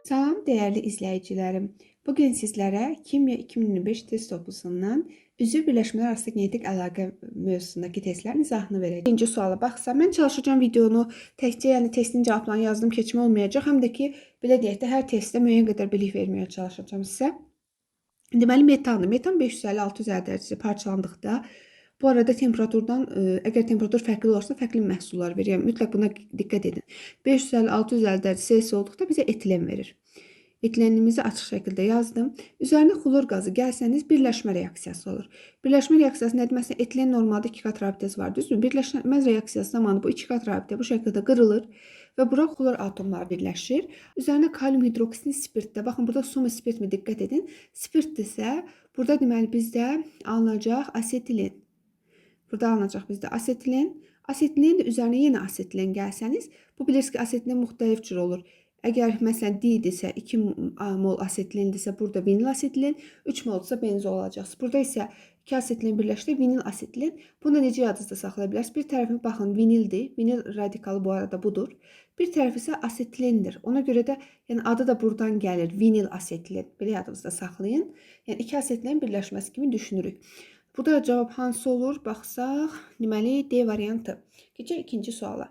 Salam dəyərli izləyicilərim. Bu gün sizlərə Kimya 2025 test toplusundan üzv birləşmələr arası genetik əlaqə mövzusundakı testlərin izahını verəcəyəm. Birinci suala baxsaq, mən çalışacağam videonu təkcə, yəni testin cavablarını yazdım, keçmə olmayacaq. Həm də ki, belə deyək də, hər testdə müəyyən qədər bilik verməyə çalışacağam sizə. Deməli metandır. Metan 550-650 dərəcədə parçalandıqda, bu arada temperaturdan, əgər temperatur fərqli olarsa, fərqli məhsullar verir. Yəni mütləq buna diqqət edin. 550-650 dərəcə Selsi olduqda bizə etilen verir. Etilenimizi açıq şəkildə yazdım. Üzərinə xlor qazı gəlsəniz birləşmə reaksiyası olur. Birləşmə reaksiyası nə demək? Məsələn, etilen normalda iki qat rabitəsi var, düzdürmü? Birləşmə reaksiyası zamanı bu iki qat rabitə bu şəkildə qırılır və bura xlor atomları birləşir. Üzərinə kalium hidroksidin spirtdə, baxın, burada su mu spirtmi, diqqət edin. Spirtdirsə, burada deməli bizdə alınacaq asetilen. Burada alınacaq bizdə asetilen. Asetilen də üzərinə yenə asetilen gəlsəniz, bu bilirsiniz ki, asetilen müxtəlif cür olur. Əgər məsələn D-dirsə, 2 mol asetilendirsə, burada vinil asetilen, 3 molsa benzol olacaq. Burada isə 2 asetilen birləşdi, vinil asetilen. Bunu necə yadınızda saxlaya bilərsiniz? Bir tərəfi baxın vinildir. Vinil radikalı bu arada budur. Bir tərəfi isə asetilendir. Ona görə də yəni adı da buradan gəlir. Vinil asetilen. Belə yadınızda saxlayın. Yəni iki asetilen birləşməsi kimi düşünürük. Burada cavab hansı olur? Baxsaq, deməli D variantı. Keçək ikinci suala.